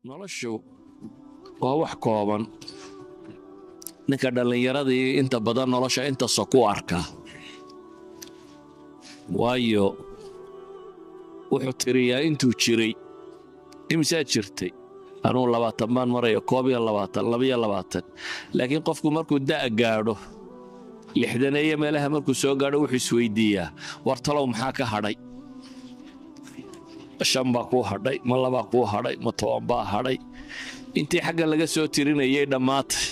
Noloshu waa wax kooban. Ninka dhallinyaradii inta badan nolosha intaasoo ku arkaa, waayo wuxuu tiriyaa intuu jiray. Imisaa jirtay? Anugu 20 baan maraya, 21, 22. Laakiin qofku markuu da' gaadho, lixdaneeyo meelaha markuu soo gaadho, wuxuu isweydiiyaa: war talow maxaa ka hadhay? 5 baa kuu hadhay, ma 2 kuu hadhay, ma 10 baa hadhay? Intii xaggan laga soo tirinayay dhammaatay.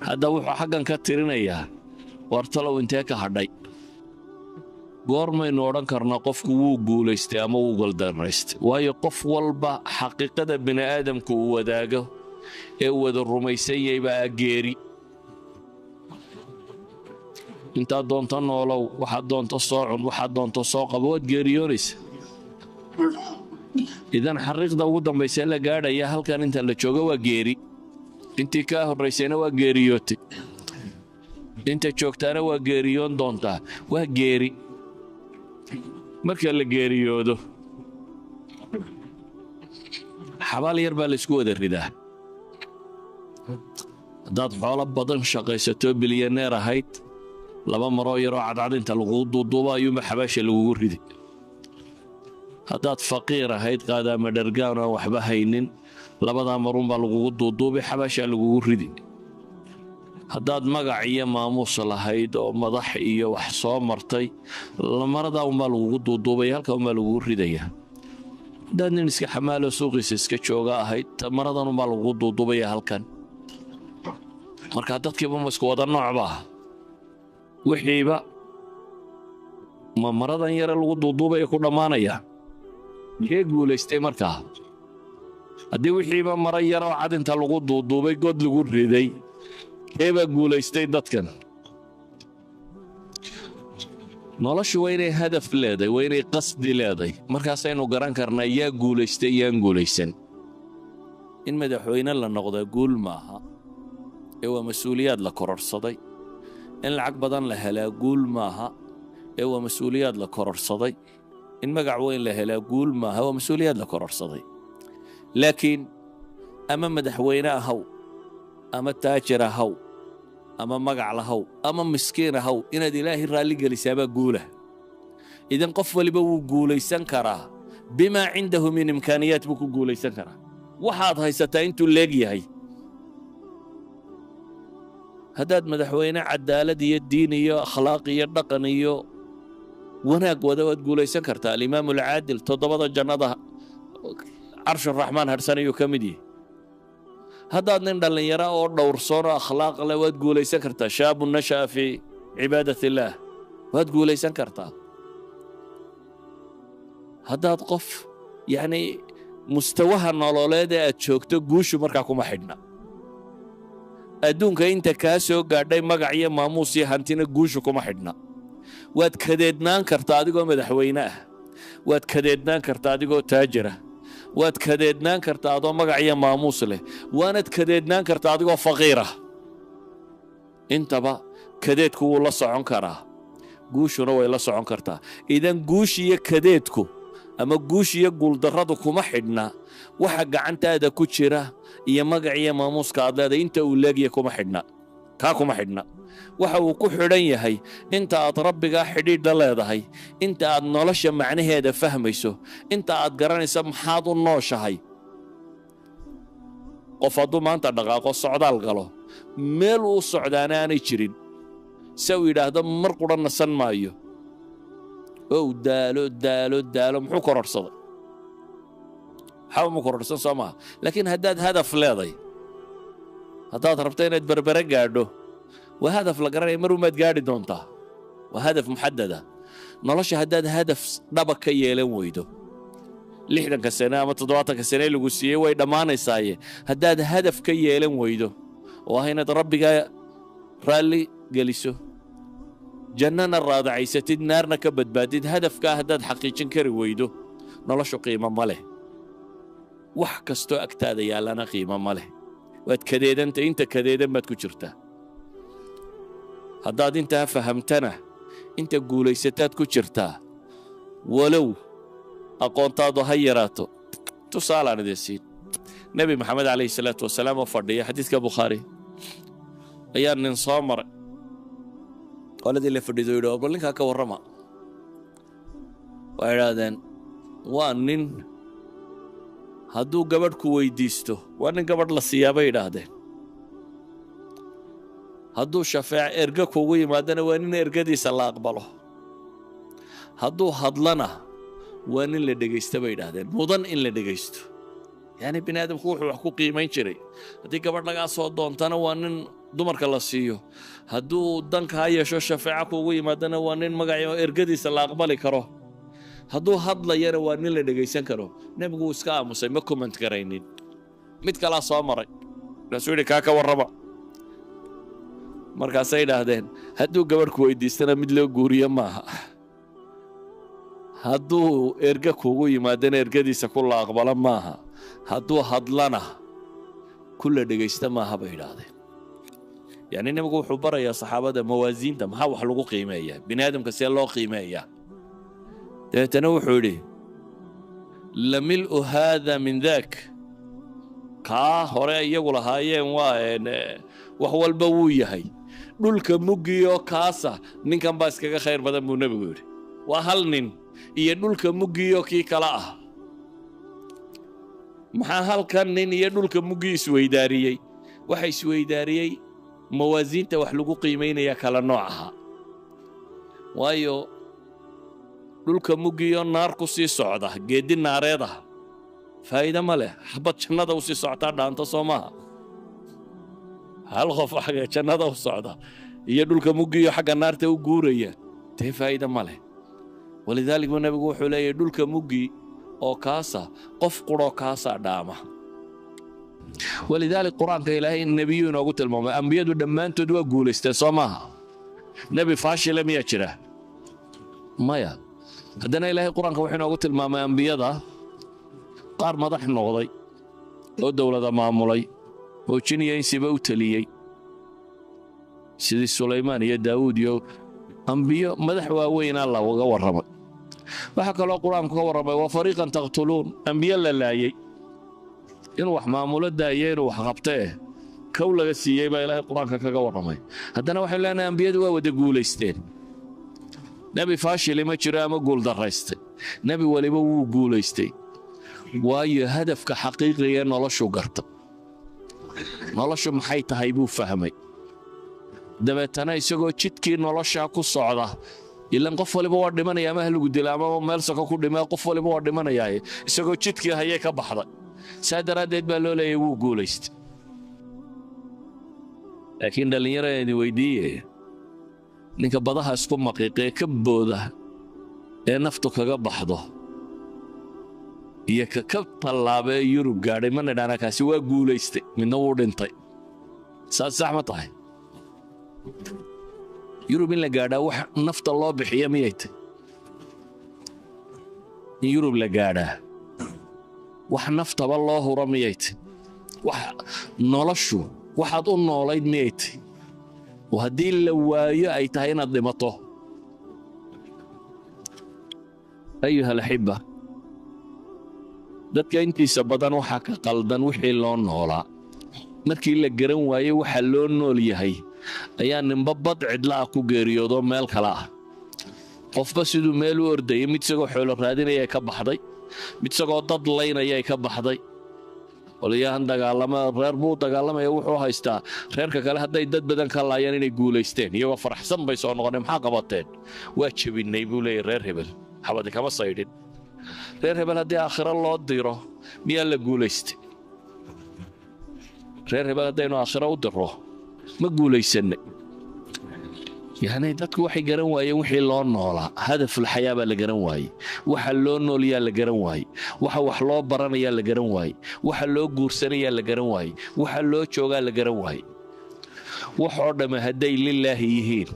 Hadda wuxuu xaggan ka tirinayaa: war talow intee ka hadhay? Goormaynu odhan karnaa qofku wuu guulaystay ama wuu guuldarraystay? Waayo, qof walba xaqiiqada bini aadamku uu wadaago ee uu wada rumaysan yahay baa geeri. Intaad doonto noolow, waxaad doonto soo cun, waxaad doonto soo qabo, waad geeriyoonaysa. Idan xariiqda ugu dambaysa la gaadhaya halkan inta la joogo waa geeri. Intii kaa horraysayna waa geeriyootay, inta joogtaana waa geeriyoon doontaa. Waa geeri. Marka la geeriyoodo, xabaal yar baa laysku wada ridaa. Haddaad xoolo badan shaqaysato, bilyaneer ahayd, laba maroo yaroo cadcad inta lagugu duuduubo ayuunba xabaasha lagugu ridi. Haddaad faqiir ahayd, qaadaama dhargaan aan waxba haynin, labadaa maruunbaa lagugu duuduubay, xabaashaa lagugu ridi. Haddaad magac iyo maamuus lahayd oo madax iyo wax soo martay, maradaa unbaa lagugu duuduubaya, halka unbaa lagugu ridaya. Haddaad nin iska xamaalo suuqiisa iska jooga ahayd, maradan unbaa lagugu duuduubaya halkan. Marka dadkiiba ma isku wada nooc baa? Wixiiba ma maradan yare lagu duuduubaya ku dhammaanaya? Kee guulaystay markaa haddii wixiiba mara yaroo cadinta lagu duuduubay god lagu riday? Keebaa guulaystay dadkan? Noloshu waa inay hadaf leedahay, waa inay qasdi leedahay. Markaasaynu garan karnaa yaa guulaystay, yaan guulaysan. In madaxweyne la noqdaa guul maaha ee waa mas-uuliyaad la kororsaday. In lacag badan la helaa guul maaha ee waa mas-uuliyaad la kororsaday. In magac weyn la helaa guul maaha, waa mas-uuliyaad la kororsaday. Laakiin ama madaxweyne ahaw, ama taajir ahaw, ama magac lahaw, ama miskiin ahaw, inaad Ilaahay raalli gelisaabaa guulah. Idan qof waliba wuu guulaysan karaa, bimaa cindahu min imkaaniyaat buu ku guulaysan karaa. Waxaad haysataa intuu leeg yahay, haddaad madaxweyne cadaalad iyo diin iyo akhlaaq iyo dhaqan iyo wanaag wada, waad guulaysan kartaa. Alimaamu alcaadil toddobada jannada carshuraxmaan hadhsanayuu ka mid yahay. Haddaad nin dhallinyaro oo dhowrsoon oo akhlaaq leh, waad guulaysan kartaa. Shaabun nasha'a fii cibaadat illaah, waad guulaysan kartaa. Haddaad qof, yacni, mustawaha nololeed ee aad joogto, guushu markaa kuma xidhna adduunka inta kaa soo gaadhay magac iyo maamuus iyo hantina, guushu kuma xidhna. Waad kadeednaan kartaa adigoo madaxweyne ah, waad kadeednaan kartaa adigoo taajira, waad kadeednaan kartaa adoo magac iyo maamuus leh, waanad kadeednaan kartaa adigoo faqiira. Intaba kadeedku wuu la socon karaa, guushuna way la socon kartaa. Idan guush iyo kadeedku ama guush iyo guuldarradu kuma xidhna waxa gacantaada ku jira iyo magac iyo maamuuska aad leedahay inta uu leegya kuma xidhna. Kaa kuma xidhna. Waxa uu ku xidhan yahay inta aad Rabbigaa xidhiidha leedahay, inta aad nolosha macnaheeda fahmayso, inta aad garanayso maxaad u nooshahay. Qof hadduu maanta dhaqaaqo, socdaal galo, meel uu socdaana aanay jirin, se uu yidhaahdo mar qudha nasan maayo oo uu daalo, daalo, daalo, muxuu kororhsaday? Waxba ma kororhsan, soo maaha? Laakiin haddaad hadaf leeday, haddaad rabto inaad Berbere gaadho, waa hadaf la garanaya, mar umaad gaadhi doontaa, waa hadaf muxadada. Nolosha haddaad hadaf dhaba ka yeelan weydo, 60-ka sane ama 70-ka sane lagu siiyey way dhammaanaysaaye, haddaad hadaf ka yeelan weydo oo ah inaad Rabbigaa raalli geliso, jannana raadacaysatid, naarna ka badbaadid, hadafkaa haddaad xaqiijin kari weydo, noloshu qiimo ma leh, wax kastoo agtaada yaallana qiimo ma leh. Waad kadeedanta, inta kadeedan baad ku jirtaa. Haddaad intaa fahamtana, inta guulaysataad ku jirtaa, walow aqoontaadu ha yaraato. Tusaalaan idin siin. Nebi Maxamed calayhi salaatu wasalaam oo fadhiya, xadiiska Bukhaari, ayaa nin soo maray qoladii la fadhiido, yidhi: "Bal ninkaa ka warrama." Waxay idhaahdeen: "Waa nin hadduu gabadh ku weydiisto, waa nin gabadh la siiyaa," bay idhaahdeen. "Hadduu shafeec erge kugu yimaadana, waa nin ergadiisa la aqbalo. Hadduu hadlana, waa nin la dhegaysta," bay idhaahdeen, mudan in la dhegaysto. Yacni bini aadamku wuxuu wax ku qiimayn jiray: haddii gabadh lagaa soo doontana, waa nin dumarka la siiyo; hadduu dankaa yeesho, shafeeco kuugu yimaadana, waa nin magaco ergadiisa la aqbali karo; hadduu hadlayana, waa nin la dhegaysan karo. Nebigu wuu iska aamusay, ma comment garaynin. Mid kalaa soo maray, markaasuu yidhi: "Kaa ka warrama." Markaasay idhaahdeen: "Hadduu gabadh ku weydiistana, mid loo guuriyo maaha; hadduu erge kuugu yimaadana, ergadiisa ku la aqbalo maaha; hadduu hadlana, ku la dhegaysta maaha," bay idhaahdeen. Yacni nebigu wuxuu barayaa saxaabada mawaasiinta, maxaa wax lagu qiimeeyaa, bini aadamka see loo qiimeeyaa. Dabeetana wuxuu yidhi: "لملء هذا من ذاك." Kaa hore iyagu lahaayeen waa wax walba wuu yahay, dhulka muggiyo kaasa ninkan baa iskaga khayr badan, buu nebigu yidhi. Waa hal nin iyo dhulka muggiyo kii kale ah. Maxaa halkan nin iyo dhulka muggii isweydaariyey? Waxa isweydaariyey mawaasiinta wax lagu qiimaynaya kala nooc ahaa. Waayo, dhulka muggiyo naar ku sii socda, geeddi naareed ah, faa'iide ma leh. Xabad jannada u sii socotaa dhaanto, soo maaha? Hal qof xagga jannada u socda iyo dhulka muggiyo xagga naarta u guuraya, dee faa'iide ma leh. ولذلك buu nebigu wuxuu leeyahay: dhulka muggi oo kaasa, qof quroo kaasaa dhaama. ولذلك qur-aanka Ilaahay nebiyuu inoogu tilmaamay. Ambiyadu dhammaantood waa guulaysteen, soo maaha? Nebi faashile miyaa jira? Maya. Haddana Ilaahay qur-aanka wuxuu inoogu tilmaamay ambiyada qaar madax noqday oo dowlada maamulay oo jin iyo insiba u teliyey, sidii Sulaymaan iyo Daawuud iyo ambiyo madax waaweynaa looga warramay. Waxaa kaloo qur-aanku ka warramay وفريقا تقتلون, ambiyo la laayey. Inuu wax maamulo daaye, inuu wax qabtee kow laga siiyey baa Ilaahay qur-aanka kaga warramay. Haddana waxaynu leenahay ambiyadu waa wada guulaysteen, nebi faashili ma jiro ama guuldarraystay. Nebi waliba wuu guulaystay, waayo hadafka xaqiiqiga ee noloshu garta, noloshu maxay tahay buu fahmay. Dabeetana isagoo jidkii noloshaa ku socda, ilan qof waliba waa dhimanaya, ama halagu dila ama meel soko ku dhima, qof waliba waa dhimanayaaye, isagoo jidkii hayay ka baxday. Saa daraaddeed baa loo leeyay wuu guulaystay. Laakiin dhallinyarada idin weydiiye: ninka badaha isku maqiiqee ka booda ee naftu kaga baxdo iyo ka ka tallaaba ee Yurub gaadhay, ma nidhaana kaasi waa guulaystay, midna wuu dhintay? Saas sax ma tahay? Yurub in la gaadhaa wax nafta loo bixiya miyay tahy? In Yurub la gaadhaa wax naftaba loo huro miyay tahy? Wax noloshu waxaad u noolayd miyay tahy, oo haddii la waayo ay tahay inaad dhimato? أيها الأحبة, dadka intiisa badan waxaa ka qaldan wixii loo noolaa. Markii la garan waayey waxa loo nool yahay, ayaa ninba bad cidla ah ku geeriyoodo meel kale ah. Qofba siduu meel u ordayay, mid isagoo xoolo raadinaya ka baxday, mid isagoo dad laynaya ka baxday. Qolyahan dagaalama, reer buu dagaalamaya, wuxuu haystaa reerka kale hadday dad badan ka laayaan inay guulaysteen. Iyagoo faraxsan bay soo noqoneen. "Maxaa qabateen?" "Waa jebinay," buu leeyahy, "reer hebel xabadi kama saydhin." Reer hebel haddii aakhiro loo diro, miyaa la guulaystay? Reer hebel haddaynu aakhiro u diro, ma guulaysanay? Yacni dadku waxay garan waayeen wixii loo noolaa. هدف الحياة baa la garan waayey, waxa loo noolyaa la garan waayey, waxa wax loo baranayaa la garan waayey, waxa loo guursanayaa la garan waayey, waxa loo joogaa la garan waayey. Wax oo dhamme hadday lilaahi yihiin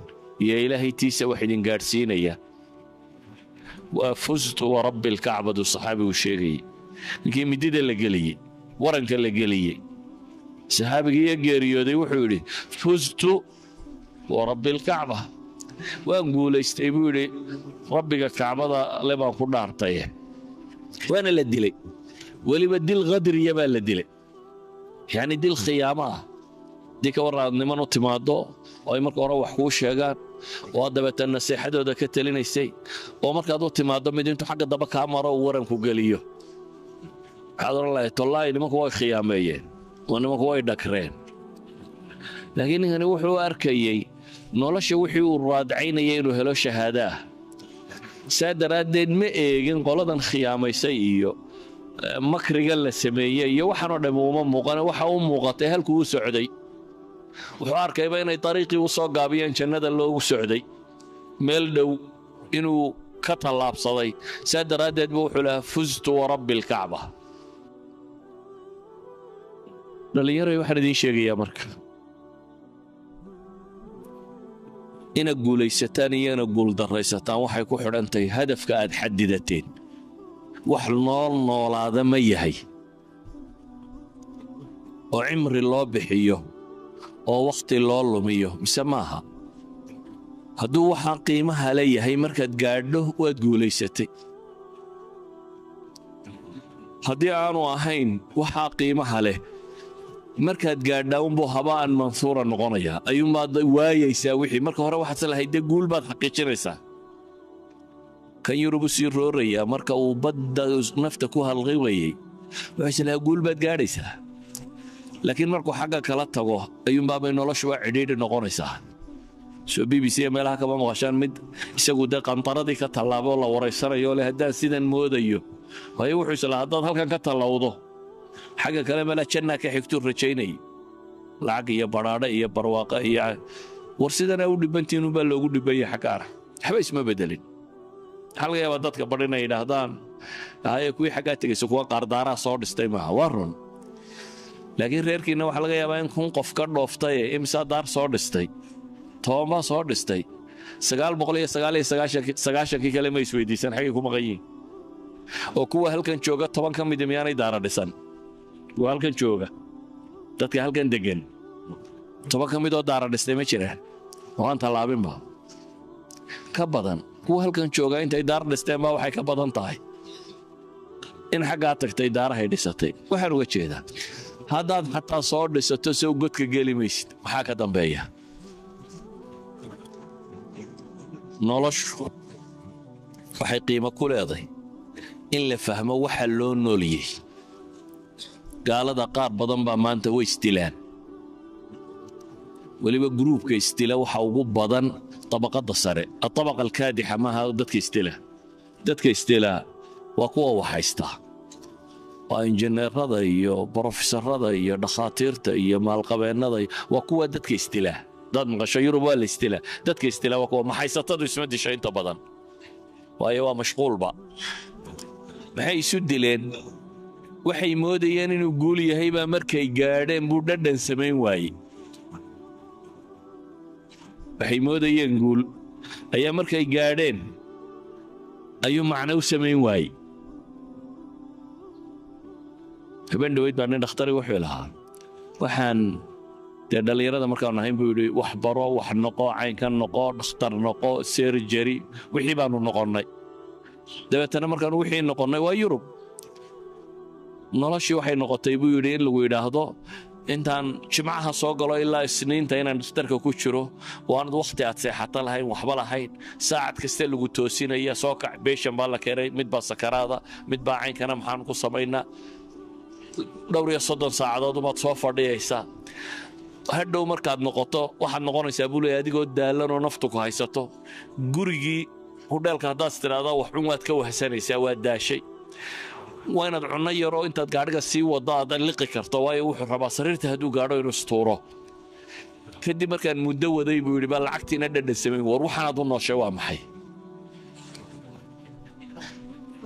iyo Ilaahay tiisa wax idin gaadhsiinaya, waa فزت ورب الكعبة. Saxaabigu sheegayey, ninkii midida la geliyey, waranka la geliyey, saxaabigii geeriyooday, wuxuu yidhi: "فزت ورب الكعبة." Waan guulaystay, buu yidhi, rabbiga kacbada le baan ku dhaartaye. Waana la dilay, weliba dil qadriya baa la dilay. Yacni dil khiyaamo ah haddii ka warran aad niman u timaaddo oo ay marka hore wax kuu sheegaan oo aad dabeetana nasiixadooda ka telinaysay, oo markaad u timaaddo mid intuu xagga daba kaa maro uu waranku geliyo, waxaad odhan lahayd tollaahi nimanku way khiyaameeyeen oo nimanku way dhagreen. Laakiin ninkani wuxuu arkayey nolosha wixii uu raadcaynayay inuu helo shahaado ah. Saa daraaddeed ma eegin qoladan khiyaamaysay iyo makrigan la sameeyey iyo waxaanoo dhammi uma muuqan. Waxa u muuqatay halkuu u socday. Wuxuu arkayba inay dariiqii u soo gaabiyeen jannada loogu socday, meel dhow inuu ka tallaabsaday. Saa daraaddeed bu wuxuu lahaa fuztu warabbi alkacba. Dhallinyaray, waxaan idiin sheegayaa marka ina guulaysataan iyo ina guuldarraysataan waxay ku xidhantahay hadafka aad xadidateen. Wax nool noolaada ma yahay oo cimri loo bixiyo oo wakhti loo lumiyo mise maaha? Hadduu waxaa qiimaha la yahay, markaad gaadho waad guulaysatay. Haddii aanu ahayn waxaa qiimaha leh, markaad gaadhaa unbuu haba'an mansuura noqonayaa, ayuunbaad waayaysaa wixii marka hore waxaad se lahayd dee guul baad xaqiijinaysaa. Kan Yurub u sii roorayaa marka uu badda nafta ku halqibayey wuxuu is lahaa guul baad gaadhaysaa, laakiin markuu xagga kala tago ayuunbaabay noloshuba cidhiidhi noqonaysaa. Soo BBC meelaha kama maqashaan mid isagu dee qantaradii ka tallaabay oo la waraysanayo leh haddaan sidan moodayo? Waayo wuxuu islahaa haddaad halkan ka tallawdo xagga kale mala jannaa ka xigtuu rajaynayay, lacag iyo badhaadhe iyo barwaaqo iyo war sidanaa u dhibantiinunbaa loogu dhibanyay xaggaana, waxba isma bedelin. Waxaa laga yaabaa dadka badh inay yidhaahdaan haye, kuwii xaggaa tegaysa kuwa qaardaaraa soo dhistay maaha. Waa run, laakiin reerkiinna waxaa laga yaabaa in 1000 qof ka dhooftaye imsaa daar soo dhistay? 10 baa soo dhistay. 999kii kale ma isweydiisan xaggay ku maqan yihiin? Oo kuwa halkan jooga 10 ka midi miyaanay daara dhisan? Kuwa halkan jooga, dadka halkan degan, 10 ka midoo daara dhistay ma jiraan oo aan tallaabinba? Ka badan. Kuwa halkan jooga intay daar dhisteen baa waxay ka badan tahay in xaggaa tagtay daarahay dhisatay. Waxaan uga jeedaa haddaad xataa soo dhisato, sow godka geli maysid? Maxaa ka dambeeya? Noloshu waxay qiimo ku leedahay in la fahmo waxa loo nooliyey. Gaalada qaar badan baa maanta way isdilaan. Weliba gruubka isdila waxa ugu badan tabaqadda sare, atabaqa alkaadixa maaha dadka isdila. Dadka isdilaa waa kuwa waxhaystaa, waa injineerada iyo brofesorada iyo dhakhaatiirta iyo maalqabeennada, waa kuwa dadka isdilaa. Dad maqasho Yurub waa la isdilaa, dadka isdilaa waa kuwa maxaysatadu. Isma disho inta badan, waayo waa mashquulba. Maxay isu dileen? Waxay moodayeen inuu guul yahay baa markay gaadheen buu dhadhan samayn waayey. Waxay moodayeen guul ayaa markay gaadheen ayuu macno u samayn waayey. Habeen dhaweyd baa nin dhakhtari wuxuu lahaa, waxaan dee dhallinyarada markaanu ahayn buu yidhi, wax baro, wax noqo, caynka noqo, dhakhtar noqo, surgery, wixii baanu noqonnay. Dabeetana markaanu wixii noqonnay, waa Yurub, noloshii waxay noqotay buu yidhi in lagu yidhaahdo intaan Jimcaha soo galo ilaa Isniinta inaan dhakhtarka ku jiro, waanad wakhti aad seexato lahayn, waxba lahayn, saacad kaste lagu toosinaya, soo kac, patient baa la keenay, mid baa sakaraada, mid baa caynkana, maxaan ku samaynaa? Dhowr iyo 30 saacadood umaad soo fadhiyaysaa. Hadhow markaad noqoto waxaad noqonaysaa buu leeyahay adigoo daalan oo naftu ku haysato. Gurigii hudheelka haddaad tidhaahdaa wax cun, waad ka wahsanaysaa, waad daashay. Waa inaad cunno yaroo intaad gaadhiga sii waddo aad liqi karto, waayo wuxuu rabaa sariirta hadduu gaadho inuu istuuro. Kadib markaan muddo waday buu yidhi baa lacagtiina dhadhan samayn. War waxaanaad u nooshay waa maxay?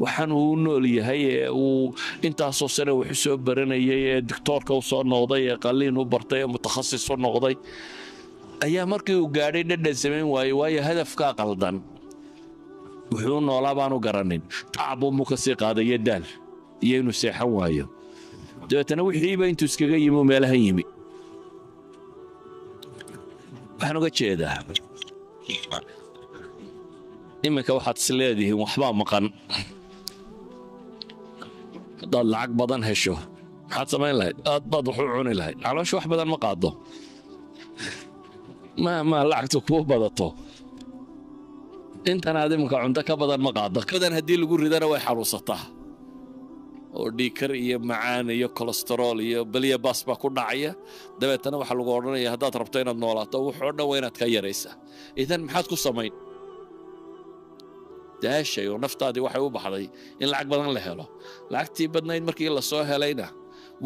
Waxaan uu u nool yahay ee uu intaasoo sane wax u soo baranayay ee doctoorka u soo noqday ee qalliin u bartay ee mutakhasis u noqday ayaa markii uu gaadhay dhadhan samayn waayey, waayo hadafkaa qaldan. Wuxuu u noolaa baanu garanin, tacab buu ka sii qaaday iyo daal iyo inuu seexan waayo. Dabeetana wixiiba intuu iskaga yimi uu meelahan yimi. Waxaan uga jeedaa iminka waxaad is leedihiin waxbaa maqan. Haddaad lacag badan hesho Maxaad samayn lahayd? Aad baad wax u cuni lahayd. Caloosha wax badan ma qaado ma lacagtu kuu badato, intanaad iminka cunto ka badan ma qaado. Badan haddii lagu ridana way xanuunsataa, oo dhiigkar iyo macaan iyo kolestarool iyo beliya baas baa ku dhacaya. Dabeetana waxaa lagu odhanaya, haddaad rabto inaad noolaato, wuxoo dhan waa inaad ka yaraysaa. Idan maxaad ku samayn? Daashay oo naftaadii waxay u baxday in lacag badan la helo. Lacagtii badnayd markii la soo helayna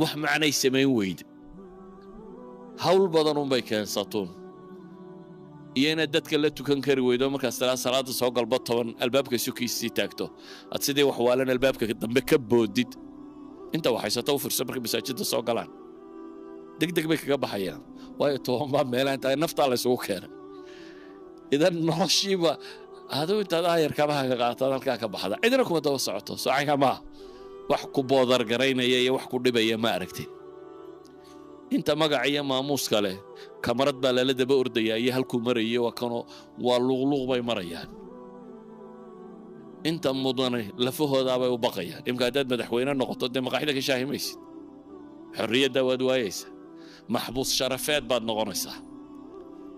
wax macnay samayn weyde, hawl badan unbay keensatuun, iyo inaad dadka la tukan kari weydo. Markaas talaa salaada soo galba, 10 albaabka sukiisii taagto, aad sidii wax waalan albaabka dambe ka boodid. Inta waxaysato u fursa, markay masaajidda soo galaan deg deg bay kaga baxayaan, waayo 10 baa meelaha intaa naftaa la isugu keenay. Idan noloshiiba adigu intaad aayar kabaha ka qaataad halkaa ka baxda, cidina kuma daba socoto. Socanka maaha, wax ku boodar garaynaya iyo wax ku dhibaya ma aragtid. Inta magaca iyo maamuuska leh kamarad baa lala daba ordayaa iyo halkuu marayay, waa kanoo waa luuqluuq bay marayaan. Inta mudane lafahoodaabay u baqayaan. Imka haddaad madaxweyne noqoto, dee maqaaxida ka shaahi maysid, xorriyadda waad waayaysaa, maxbuus sharafeed baad noqonaysaa,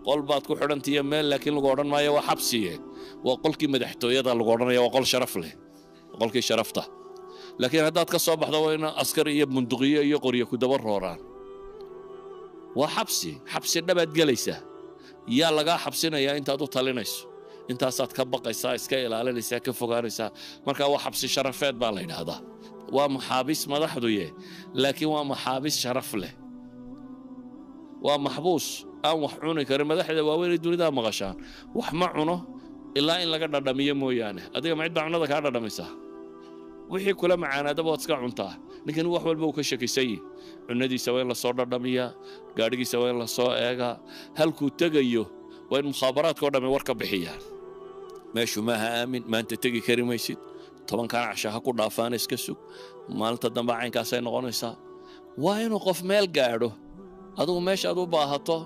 qol baad ku xidhantiyo meel, laakiin lagu odhan maayo waa xabsiye, waa qolkii madaxtooyada lagu odhanaya, waa qol sharaf leh, qolkii sharafta. Laakiin haddaad ka soo baxdo, waa in askar iyo bunduqiyo iyo qoryo ku daba rooraan. Waa xabsi, xabsi dhabaad gelaysaa. Yaa lagaa xabsinayaa? Intaad u talinayso intaasaad ka baqaysaa, iska ilaalinaysaa, ka fogaanaysaa. Marka waa xabsi sharafeed baa la yidhaahdaa. Waa maxaabiis madaxduye, laakiin waa maxaabiis sharaf leh. Waa maxbuus aan wax cuni karin. Madaxda waaweyn ee dunida maqashaan wax ma cuno ilaa in laga dhadhamiyo mooyaane. Adiga ma cid baa cunada kaa dhadhamaysaa? Wixii kula macaanaadaba waad iska cuntaa. Ninkan wax walba uu ka shakisan yihi. Cunadiisa waa in lasoo dhadhamiyaa, gaadhigiisa waa in lasoo eegaa, halkuu tegayo waa in mukhaabaraadka o dhamme war ka bixiyaan. Meeshu maaha aamin, maanta tegi kari maysid, 10kan casha ha ku dhaafaan, iska sug, maalinta dambe caynkaasay noqonaysaa. Waa inuu qof meel gaadho, adigu meeshaad u baahato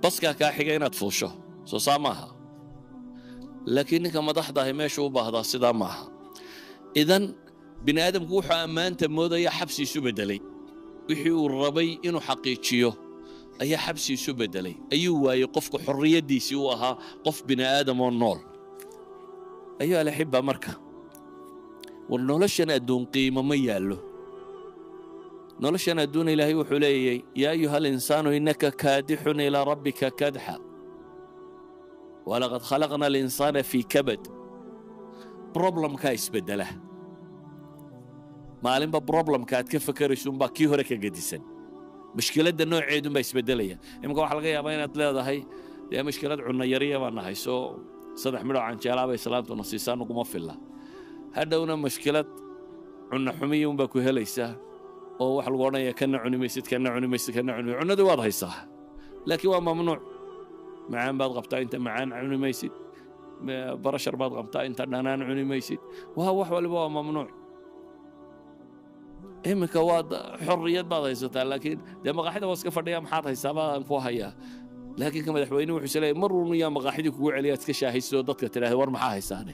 baskaa kaa xiga inaad fuusho, soo saa maaha? Laakiin ninka madaxda ahi meeshuu u baahdaa sidaa maaha. Idan bini aadamku wuxuu ammaanta moodaya xabsi isu beddelay. Wixii uu rabay inuu xaqiijiyo ayaa xabsi isu beddelay. Ayuu waayey qofku xorriyaddiisii uu ahaa qof bini aadam oo nool. Ayuha alaxiba, marka war noloshan adduun qiimo ma yaallo. Noloshan adduun Ilaahay wuxuu leeyay: "Yaa ayuha alinsaanu innaka kaadixun ilaa rabbika kadxa walaqad khalaqna alinsaana fii kabad." Problemkaa isbeddela maalinba, problemka aad ka fakerayso unbaa kii hore ka gedisan, mushkiladda nooceedunbaa isbeddelaya. Iminka waxaa laga yaabaa inaad leedahay, dee mushkilad cunno yariya baa nahay, soo 3 midhoo canjeelaa bay islaantuna siisaa, nuguma filla. Hadhowna mushkilad cunno xumiya unbaa ku helaysaa, oo waxa lagu odhanaya kana cuni maysid, kana cuni maysid, kana cuni maysid. Cunnadii waad haysaa, laakiin waa mamnuuc. Macaan baad qabtaa, inta macaan cuni maysid. Barashar baad qabtaa, inta dhanaan cuni maysid. Waa wax waliba waa mamnuuc. Iminka waad xorriyad baad haysataa, laakiin dee maqaaxida waa iska fadhiya, maxaad haysaa baan ku hayaa. Laakiin ka madaxweyne wuxuu isleeyahay mar uun yaa maqaaxidii kugu celiya, iska shaahayso, dadka tidhaahda war maxaa haysaane,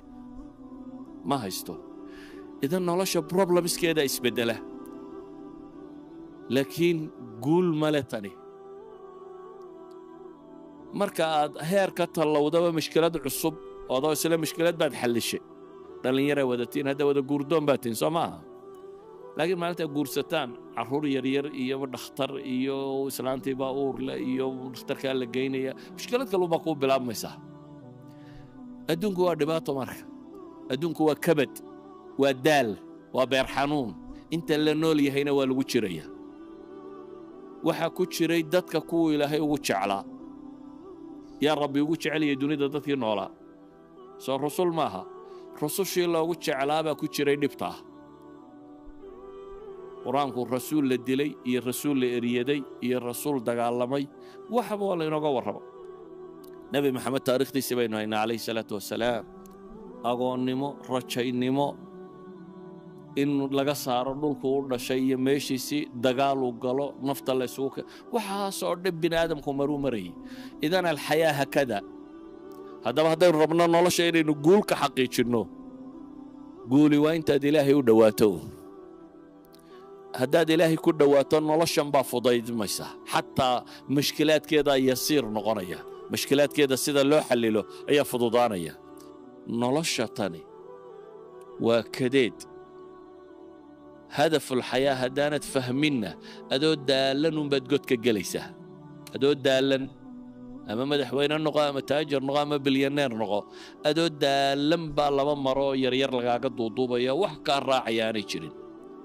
ma haysto. Idan nolosha problemskeeda isbeddela, laakiin guul male tani. Marka aad heer ka tallowdaba mushkilad cusub, adoo isle mushkilad baad xallishay. Dhallinyara wadatiin hadda, wada guurdoon baad tihin, soo maaha? Laakiin maalintaa guursataan, carruur yaryar iyo dhakhtar iyo islaantii baa uurle iyo dhakhtarkaa la geynaya, mushkilad kalunbaa kuu bilaabmaysaa. Adduunku waa dhibaato. Marka adduunku waa kabad, waa daal, waa beer xanuun. Inta la nool yahayna waa lagu jiraya. Waxaa ku jiray dadka kuwuu Ilaahay ugu jeclaa. Yaa Rabbi ugu jeceliyay dunida dadkii noolaa? Soo rusul maaha? Rusushii loogu jeclaabaa ku jiray dhibtaa. Qur-aanku rasuul la dilay iyo rasuul la eryaday iyo rasuul dagaalamay, waxaba waa laynooga warrama. Nebi Maxamed taarikhdiisii baynu haynaa, calayhi salaatu wasalaam. Agoonnimo, rajaynimo, in laga saaro dhulku u dhashay iyo meeshiisii, dagaaluu galo, nafta la isugu, waxaasoo dhib bini aadamku maruu marayay. Idan alxayaa hakada. Haddaba haddaynu rabno nolosha inaynu guul ka xaqiijinno, guuli waa intaad Ilaahay u dhowaato. Haddaad Ilaahay ku dhowaato, noloshan baa fudaydmaysa, xataa mushkilaadkeeda yasiir noqonaya, mushkilaadkeeda sida loo xallilo ayaa fududaanaya. Nolosha tani waa kadeed. Hadaful xayaa haddaanad fahminna, adoo daallan unbaad godka gelaysaa, adoo daallan. Ama madaxweyne noqo, ama taajir noqo, ama bilyaneer noqo, adoo daallan baa laba maroo yaryar lagaaga duuduubaya. Wax kaa raacaya aanay jirin.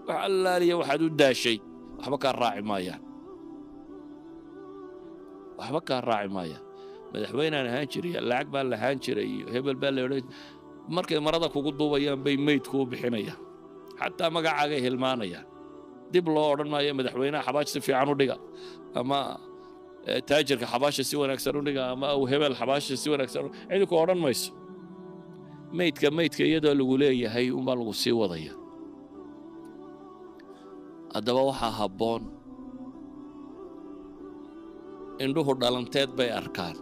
Wax allaaliya waxaad u daashay waxba kaa raaci maayaan, waxba kaa raaci maayaan. Madaxweynaan ahaan jiray, lacag baan lahaan jiray iyo hebel baa la odhan, markay marada kugu duubayaan bay meyd kuu bixinayaan, xataa magacaagay hilmaanayaan. Dib loo odhan maayo madaxweynaha xabaash si fiican u dhiga, ama taajirka xabaasha si wanaagsan u dhiga, ama aw hebel xabaasha si wanaagsan. Cidi ku odhan mayso. Meydka meydka iyadoo lagu leeyahay unbaa lagu sii wadaya. Haddaba waxaa habboon, indhuhu dhalanteed bay arkaan,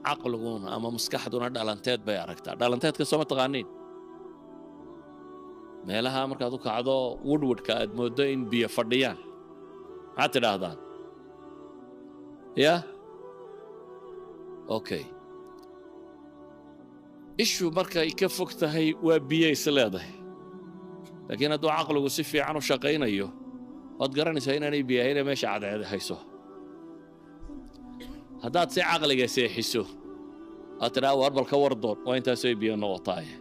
caqliguna ama maskaxduna dhalanteed bay aragtaa. Dhalanteedka soo ma taqaaniin? Meelaha markaad u kacdo wudhwudhka aad mooddo in biyo fadhiyaan, maxaad tidhaahdaan? Ya, okay, ishu markay ka fog tahay waa biyo is leedahay, laakiin hadduu caqligu si fiican u shaqaynayo, waad garanaysaa inaanay biyo ahayne meesha cadceed hayso. Haddaad si caqliga seexiso, aad tidhaha war bal ka war doon, waa intaasay biyo noqotaaye.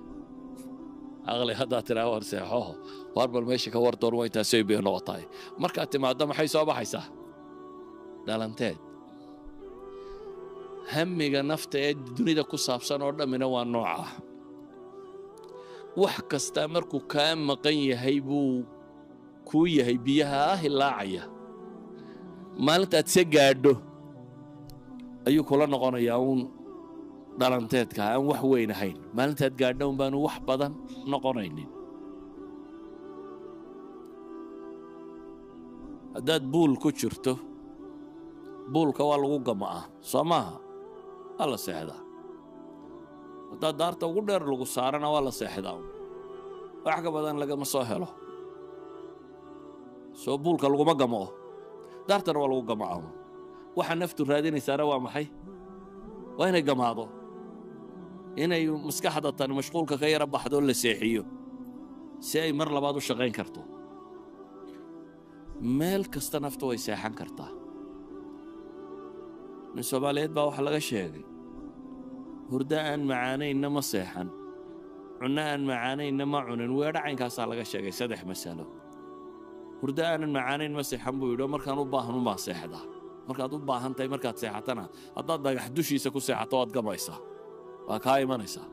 Caqli haddaad tidhaha war seexo, war bal meesha ka war doon, waa intaasay biyo noqotaaye. Markaad timaaddo maxay soo baxaysaa? Dhalanteed. Hamiga nafta ee dunida ku saabsan oo dhammina waa noocah. Wax kastaa markuu kaa maqan yahay buu kuu yahay biyaha hilaacaya. Maalintaad se gaadho ayuu kula noqonayaa uun dhalanteedka aan wax weyn ahayn. Maalintaad gaadho un baanu wax badan noqonaynin. Haddaad buul ku jirto, buulka waa lagu gama'aa, soo maaha? Waa la seexdaa. Haddaad daarta ugu dheer lagu saarana, waa la seexdaa, wax ka badan lagama soo helo. Soo buulka laguma gama'o? Daartana waa lagu gama'aa. Waxa naftu raadinaysaana waa maxay? Waa inay gamaado, inay maskaxda tani mashquulka ka yara baxdo, la seexiyo si ay mar labaad u shaqayn karto. Meel kasta naftu way seexan kartaa. Nin Soomaaliyeed baa waxaa laga sheegay, hurdo aan macaanaynna ma seexan, cunno aan macaanaynna ma cunin. Weedho caynkaasaa laga sheegay. Saddex masalo: hurdo aanan macaanayn ma seexan buu yidhi, oo markaan u baahan unbaan seexdaa. Markaad u baahan tahay markaad seexatana, haddaad dhagax dushiisa ku seexato, waad gamaysaa, waa kaa imanaysaa.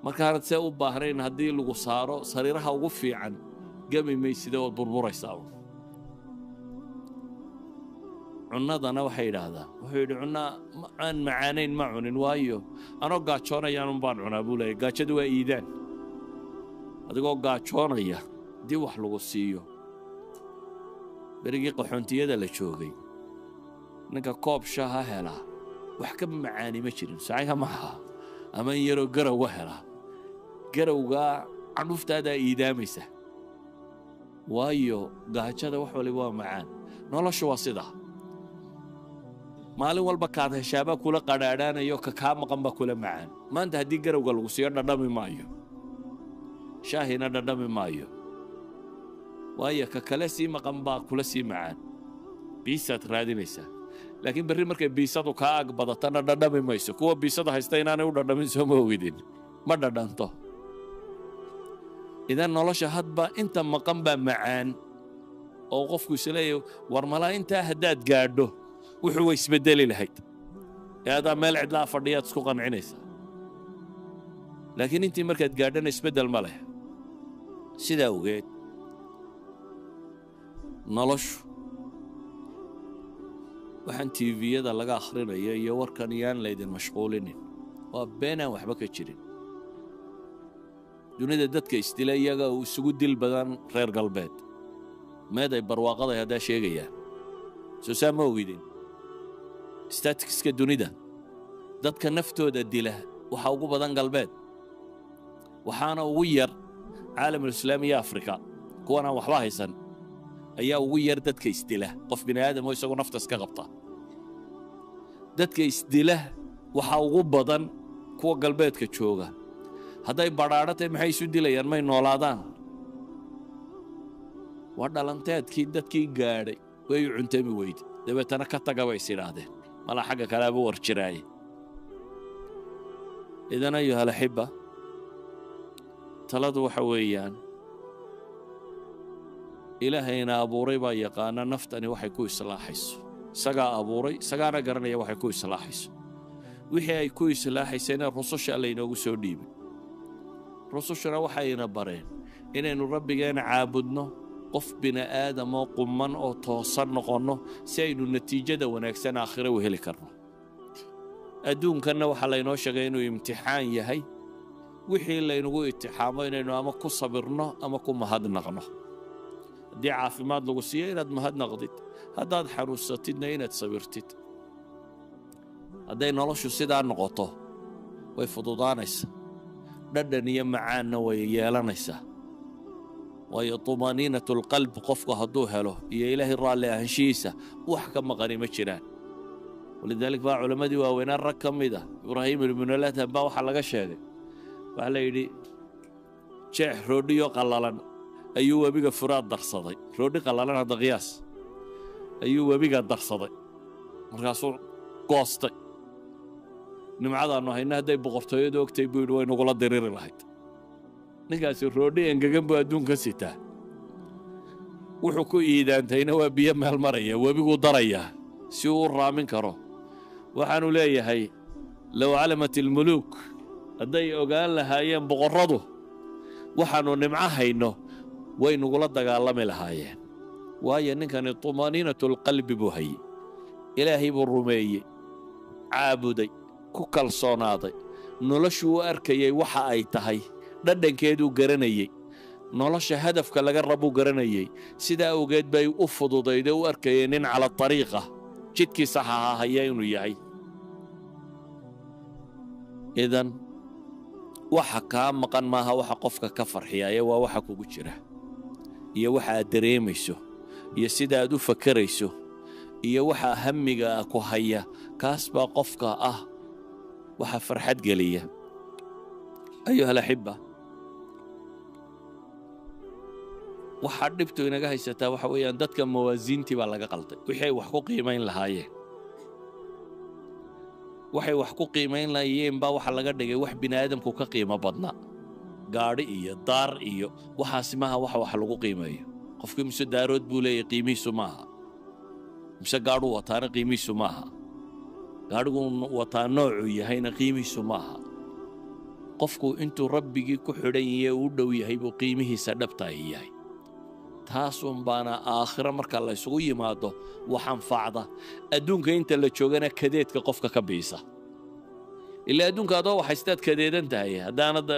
Markaanad see u baahnayn, haddii lagu saaro sariiraha ugu fiican, gami maysida, ood burburaysaa. Cunnadana waxay yidhaahdaan, wuxuu yidhi, cunno aan macaanayn ma cunin, waayo anoo gaajoonayaan un baan cunaa, buu leeyahy. Gaajadu waa iidaan. Adigoo gaajoonaya haddii wax lagu siiyo, berigii qaxoontiyada la joogay, ninka koob shaaha helaa wax ka macaani ma jirin, saciga maaha? Ama in yaroo garowga helaa, garowgaa candhuuftaadaa iidaamaysa, waayo gaajada wax waliba waa macaan. Noloshu waa sidaa. Maalin walba kaad heshaabaa kula qadhaadhaanayo, ka kaa maqan baa kula macaan. Maanta haddii garowga lagu siiyo, dhadhami maayo, shaahina dhadhami maayo, waayo ka kale sii maqan baa kula sii macaan. Biisaad raadinaysaa, laakiin berri markay biisadu kaa ag badatana dhadhami mayso. Kuwa biisada haysta inaanay u dhadhamin, soo ma ogidin? Ma dhadhanto. Idan nolosha hadba inta maqan baa macaan, oo qofku isleeyahy war malaa intaa haddaad gaadho wuxuu way isbedeli lahayd. Ee adaa meel cidlaa fadhiyaad isku qancinaysaa, laakiin intii markaad gaadhana isbeddel ma leh. Sidaa ogeed, noloshu waxaan TV-yada laga akhrinayo iyo warkan yaan laydin mashquulinin. Waa beenaan waxba ka jirin. Dunida dadka isdila iyaga uu isugu dil badan reer galbeed. Meeday barwaaqaday haddaa sheegayaan? Soo saa ma ogidin? Statistics-ka dunida, dadka naftooda dila waxaa ugu badan galbeed, waxaana ugu yar caalamulislaami iyo Afrika. Kuwan aan waxba haysan ayaa ugu yar dadka isdila. Qof bini aadam oo isagu nafta iska qabta, dadka isdila waxaa ugu badan kuwa galbeedka jooga. Hadday badhaadho tahay, maxay isu dilayaan? May noolaadaan? Waa dhalanteedkii dadkii gaadhay way u cuntami weyde, dabeetana ka taga bay is idhaahdeen, malaa xagga kaleaba war jiraaye. إذن أيها الأحبة, taladu waxa weeyaan, Ilaahayna abuuray baa yaqaana naftani waxay ku islaaxayso. Isagaa abuuray, isagaana garanaya waxay ku islaaxayso. Wixii ay ku islaaxaysayna rususha Alla inoogu soo dhiibay. Rusushuna waxayna bareen inaynu Rabbigeena caabudno, qof bini aadamoo qumman oo toosan noqonno, si aynu natiijada wanaagsan aakhire u heli karno. Adduunkanna waxaa laynoo sheegay inuu imtixaan yahay. Wixii laynagu imtixaamo inaynu ama ku sabirno ama ku mahadnaqno. Haddii caafimaad lagu siiyo, inaad mahadnaqdid. Haddaad xanuunsatidna, inaad sabirtid. Hadday noloshu sidaa noqoto, way fududaanaysaa, dhadhan iyo macaanna way yeelanaysaa. Waayo, طمأنينة القلب qofku hadduu helo iyo Ilaahay raalli ahaanshihiisa, wax ka maqani ma jiraan. ولذلك baa culammadii waaweynaa rag ka mid ah, Ibraahim ibnuladham, baa waxaa laga sheegay, waxaa la yidhi jeex roodhiyo qallalan ayuu webiga Furaad darsaday. Roodhi qallalan, hadda qiyaas, ayuu webiga darsaday, markaasuu goostay. "Nimcadaannu hayna hadday boqortooyadu ogtay," buu yidhi, "way nagula diriri lahayd." Ninkaasi roodhi engegan buu adduunka sitaa, wuxuu ku iidaantayna waa biyo meel maraya, webiguu darayaa si uu u raamin karo. Waxaanu leeyahay, لو علمت الملوك, hadday ogaan lahaayeen boqorradu waxaannu nimco hayno, way nagula dagaalami lahaayeen. Waayo, ninkani طمأنينة القلب buu hayey. Ilaahay buu rumeeyey, caabuday, ku kalsoonaaday. Noloshuu u arkayey waxa ay tahay, dhadhankeeduu garanayey, nolosha hadafka laga rabuu garanayey. Sidaa awgeed bay u fududayde u arkayeen nin على طريقة, jidkii saxaha haya inuu yahay. إذن waxa kaa maqan maaha waxa qofka ka farxiyaye, waa waxa kugu jira iyo waxa aad dareemayso iyo sida aad u fakarayso iyo waxa hamiga ku haya. Kaas baa qofka ah waxa farxad geliya. أيها الأحبة, waxaa dhibtu inaga haysataa waxa weeyaan, dadka mawaasiintii baa laga qalday. Wixii ay wax ku qiimayn lahaayeen, waxay wax ku qiimayn lahaayeen baa waxa laga dhigay wax bini aadamku ka qiimo badnaa. Gaadhi iyo daar iyo waxaasi maaha waxa wax lagu qiimeeyo. Qofkii mise daarood buu leeyahay qiimihiisu maaha, mise gaadhuu wataana qiimihiisu maaha, gaadhiguu wataa noocuu yahayna qiimihiisu maaha. Qofku intuu Rabbigii ku xidhan yahay, uu dhow yahay, buu qiimihiisa dhabtaahi yahay. Taasun baana aakhiro marka la isugu yimaado wax anfacda, adduunka inta la joogana kadeedka qofka ka biisa. Ilaa adduunka adoo waxaystaad kadeedan tahay haddaanad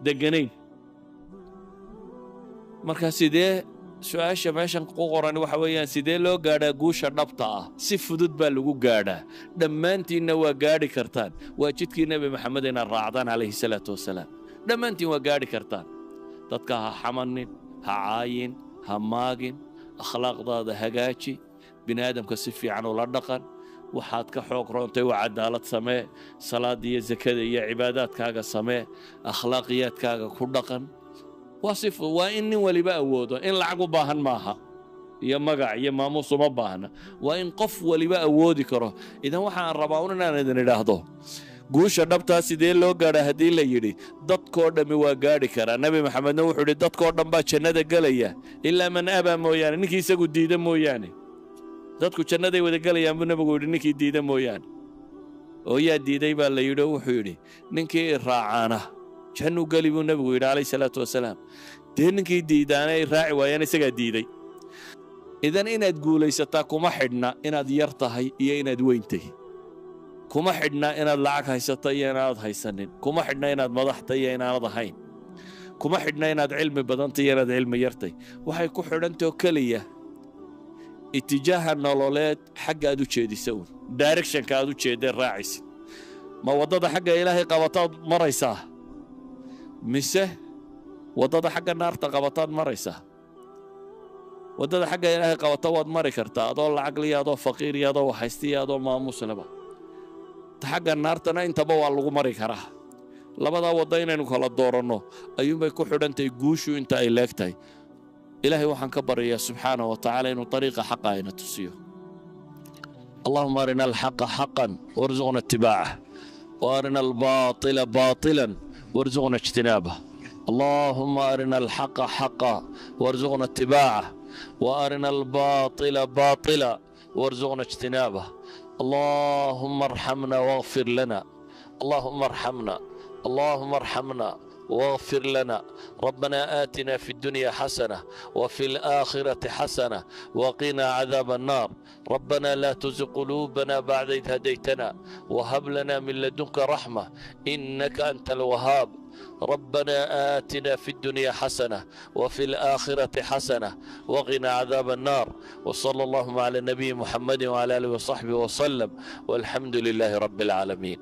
deganayn. Marka sidee, su-aasha meeshan ku qoran waxa weeyaan, sidee loo gaadhaa guusha dhabta ah? Si fudud baa lagu gaadhaa, dhammaantiinna waa gaadhi kartaan. Waa jidkii Nebi Maxamed inaad raacdaan عليه الصلاة والسلام. Dhammaantiin waa gaadhi kartaan. Dadka ha xamanin, ha caayin, ha maagin, akhlaaqdaada hagaaji, bini aadamka si fiican ula dhaqan. Waxaad ka xoog roontay waa cadaalad samee, salaada iyo zakada iyo cibaadaadkaaga samee, akhlaaqiyaadkaaga ku dhaqan. Waa si waa in nin waliba awoodo. In lacag u baahan maaha iyo magac iyo maamuus uma baahna, waa in qof waliba awoodi karo. إذن waxaan rabaa un inaan idin idhaahdo, guusha dhabtaa sidee loo gaadhaa haddii la yidhi, dadkoo dhammi waa gaadhi karaa. Nebi Maxamedna wuxuu yidhi, dadkoo dhan baa jannada gelaya إلا من أبى mooyaane, ninkii isagu diida mooyaane. Dadku jannaday wada gelayaan buu Nebigu yidhi, ninkii diida mooyaane. Oo yaa diiday baa la yidhi? Oo wuxuu yidhi, ninkii i raacaana jannuu geli buu Nebigu yidhi عليه الصلاة والسلام. Dee ninkii diidaana ay raaci waayaan isagaa diiday. إذن inaad guulaysataa kuma xidhna inaad yar tahay iyo inaad weyntay, kuma xidhna inaad lacag haysato iyo inaanad haysanin, kuma xidhna inaad madaxta iyo inaanad ahayn, kuma xidhna inaad cilmi badantay iyo inaad cilmi yartay. Waxay ku xidhantao keliya itijaaha nololeed, xagga aad u jeedisa uun, directionka aad u jeedee raacaysid. Ma waddada xagga Ilaahay qabataad maraysaa, mise waddada xagga naarta qabataad maraysaa? Waddada xagga Ilaahay qabata waad mari kartaa adoo lacagliya, adoo faqiiriya, adoo waxaystiya, adoo maamusleba. Ta xagga naartana intaba waa lagu mari karaa. Labadaa waddo inaynu kala dooranno ayuunbay ku xidhantahay guushu inta ay leegtahay. Ilaahay waxaan ka baryayaa subxaanahu wa tacaala inuu dariiqa xaqa ayna tusiyo. اللهم أرنا الحق حقا وارزقنا اتباعه، وأرنا الباطل باطلا وارزقنا اجتنابه. اللهم أرنا الحق حقا وارزقنا اتباعه، وأرنا الباطل باطلا وارزقنا اجتنابه. اللهم ارحمنا واغفر لنا، اللهم ارحمنا، اللهم ارحمنا واغفر لنا. ربنا آتنا في الدنيا حسنة وفي الآخرة حسنة وقنا عذاب النار. ربنا لا تزغ قلوبنا بعد إذ هديتنا وهب لنا من لدنك رحمة إنك أنت الوهاب. ربنا آتنا في الدنيا حسنة وفي الآخرة حسنة وقنا عذاب النار. وصلى اللهم على النبي محمد وعلى آله وصحبه وسلم، والحمد لله رب العالمين.